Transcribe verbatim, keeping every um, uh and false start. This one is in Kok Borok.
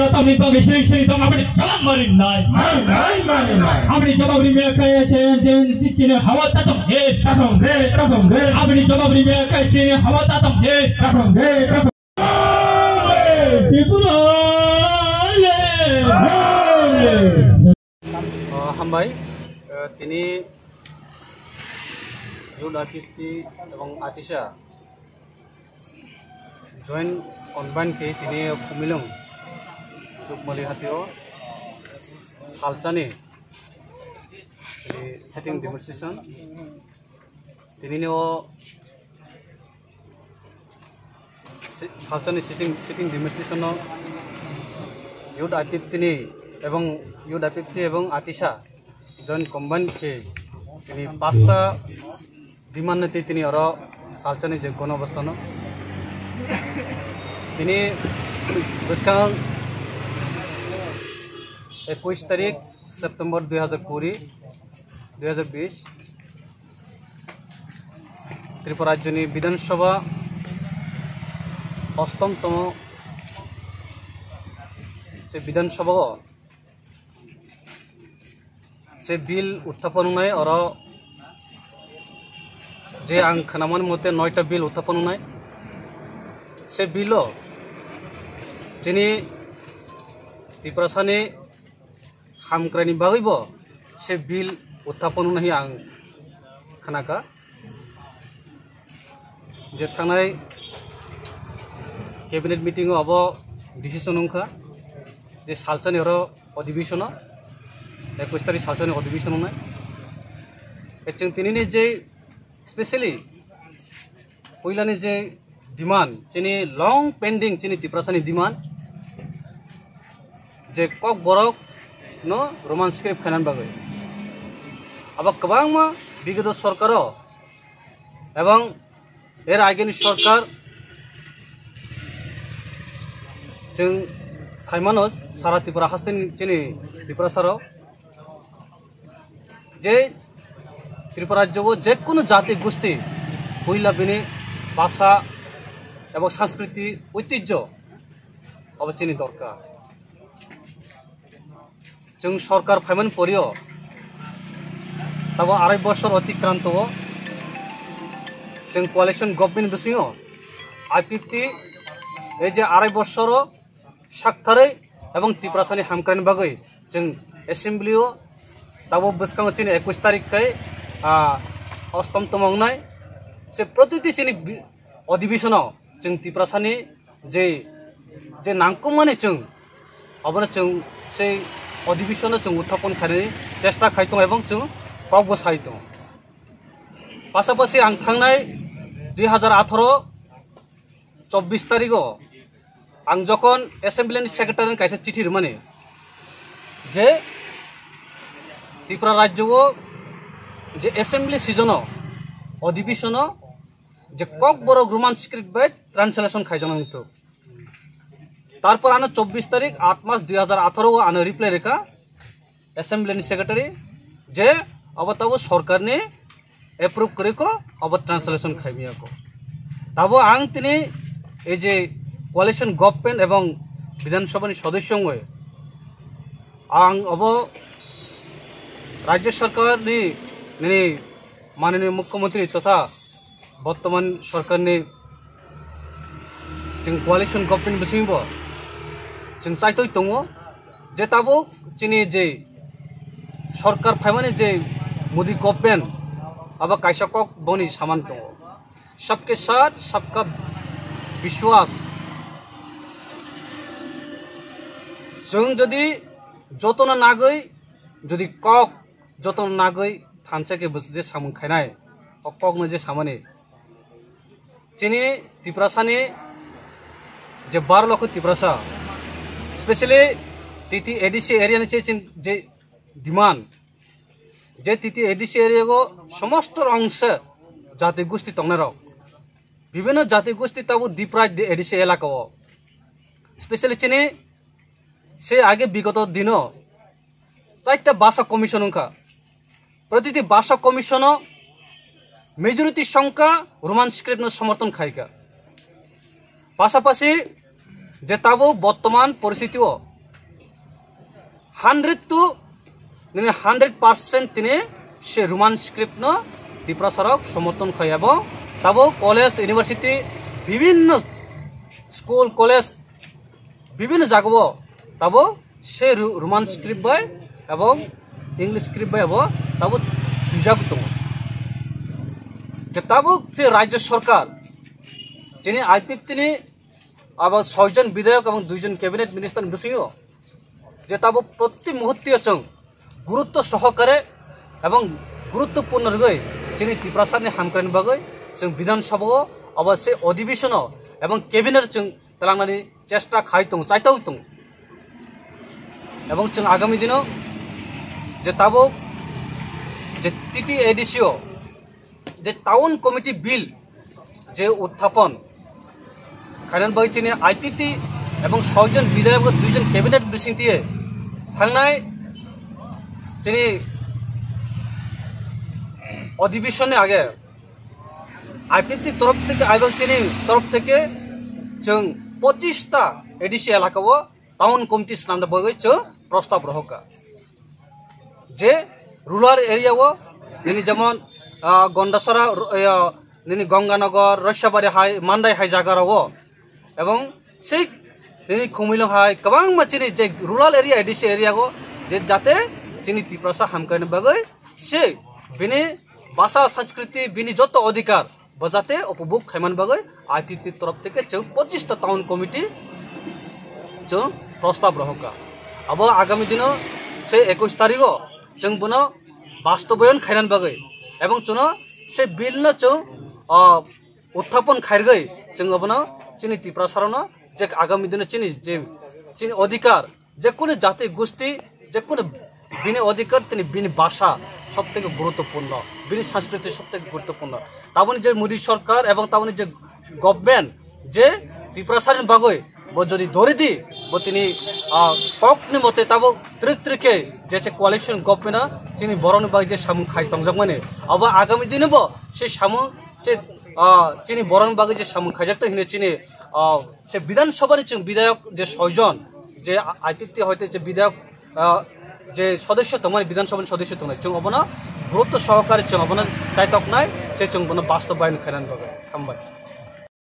Tamni bagwi sering sering tong aboni jawab mari nai. Mari nai, mari nai. Aboni jawab ri me kaya sen sen tini hawa tatom he. Tatom he, tatom he. Aboni jawab ri me kaya sen hawa tatom he. Tatom he, tatom. Tripura le. Oh, hambai. Eh, tini Youth I P F T ebong Atisha joint combine khe tini Khumilwng Dukmali hatio salsani, eh, sitting demonstration. Tini o si-, salsani sitting, sitting demonstration o Youth I P F T ni ebong Youth I P F T ebong Atisha joint combine khe tini pasta demand ni twi tini oro salsani je gono obostano tini bwskang ekush tarik September dui hajar kuri, dui hajar bish, Tripura Rajyoni Bidhan Sabha ostom tomo se Bidhan Sabha o se bill uthapon wngnai, oro je ang khwnamani mote noita bill uthapon wngnai. Se bill o chini Tiprasani hamkraini bagwi bo se bill uthapon wngnai ang khnaka. Je thangnai cabinet meeting o abo decision wngkha je salsani oro odhibishono, ekush tarik salsani odhibishono nai. Chwng tinini je specially puilani je demand, chini long pending chini Tiprasani demand, je Kokborok no Roman script khainan bagwi. Abo kwbangma bigoto sorkaro ebong er ageni sorkar chwng saimano sara Tripura hasteni chini Tiprasarok je Tripura rajyo o je kunu jati gusti puila bini bhasha ebong sanskriti oitijjo abo chini dorkar. Chwng sorkar phaimani porio tabo arai bosor otikranto o chwng coalition government bisingo I P F T ei je arai bosoro saktharwi ebong Tiprasani hamkraini bagwi chwng assembly o tabo bwskango chini ekush tarik khai, ah, ostom tomo wngnai. Se protiti chini bi-, odhibishono chwng Tiprasani je, je nangkukmani chwng abono chwng sei odhibishono chwng uthapon khainani chesta khai tongo ebong chwng kokbo sai tongo. Pasapasi ang thangnai dui hajar atharo chobbish tarigo ang jokhon assembly ni secretary kaisa chithi rwmani je Tripura rajyo o je assembly season o odhibishono je Kokborok Roman script bai translation khaijaknai wngthok. Tarpor ano chobbish tarik aat mas dui hajar atharo o ano reply rwkha assembly ni secretary je abo tabo sorkar ni approve kwrwi kho, abo translation khaimiyako. Tabo ang tini ei je coalition government ebong Bidhan Sabha ni sodosyo wngwi ang abo rajya sarkar ni, nini mananiya mukhyamantri totha bortoman sarkar ni chwng coalition government bisingbo chwng chaitwi tongo je tabuk chini je sarkar phaimani je Modi government abo kaisa kok boni saman tongo, sabke saath sabka biswas. Chwng jodi jotono nagwi, jodi kok jotono nagwi thansa khe bwswk je samung khainai, o kokno je samani chini Tiprasani je baro lokho Tiprasa, specially T T A D C area ni je chin-, je demand, je T T A D C area o somosto ongse jati gusti tongnai rok, bibhinno jati gusti tabo Diprai de A D C elaka o, specially chini se age bigoto dino chaita bhasha commission wngkha. Protiti bhasha commission o majority songkha Roman script no somorthon khaikha. Pasapasi je tabo bortoman poristiti o hundred to nini hundred percent tini se Roman script no Tiprasa rok somorthon khai abo. Tabo college, university, bibhinno school, college, bibhinno jagao tabo se Ru-, Roman script bai ebong English script bai abo tabo swijak tongo. Je tabuk je rajya sarkar chini I P F T ni abo soijon bidhayok ebong duijon cabinet minister ni bisingo je tabo proti muhurte chwng gurutto sohokare ebong guruttopurno rwgwi chini Tiprasani hamkraini bagwi chwng Bidhan Sabhao abo se odhibeshono ebong cabinet chwng twlangnani chesta khai tongo, chaitau tongo. Ebong chwng agami dino je tabuk je T T A D C o je town committee bill je uthapon khainan bai chini I P T ebong soijon bidhayok, duijon cabinet bisingtwi thangnai chini odhibeshonni age I P T torof theke, ebong chini torof theke chwng pochista A D C elaka o town committee swnamna bagwi chwng prostab rohorkha. Je rural area o nini jemon, ah, Gondasara, ru-, ah, nini Ganganagar, Roisabari hai, Mandai hai jaga rogo ebong sei nini Khumulwng hai kwbangma chini je rural area, A D C area o je jate chini Tiprasa hamkraini bagwi se bini bhasha, sanskriti, bini joto odhikar bo jate upobhog khaiman bagwi I P T torof theke chwng pochista town committee chwng prostab rohorkha. Abo agami dino se ekush tarikh o chwng bono bastobayon khainan bagwi ebong chwngno se bill no chwng, ah, uthapon khairgwi chwng abono chini Tiprasarokno je agami dino chini je chini odhikar je kunu jati gusti, je kunu bini odhikar, tini bini bhasha sob theke guruttopurno, bini sanskriti sob theke guruttopurno. Taboni je Modi sorkar ebong taboni je government je Tiprasani bagwi bo jodi dori di, bo tini, ah, kokni mote tabo trik trik khe je se coalition government o chini borokni bagwi je samung khai tongjakmani, abo agami dino bo se samung se, ah, chini borokni bagwi je samung khaijak tong hino chini, ah, se Bidhan Sabhani chwng bidhayok je soijon, je I P T hoite je bidhayok, ah, je sodosyo tongmani, Bidhan Sabhani sodosyo tongnai, chwng obono gurutto sohokare chwng obono chaitoknai, se chwng bono bastobayon khainani bagwi. Hambai.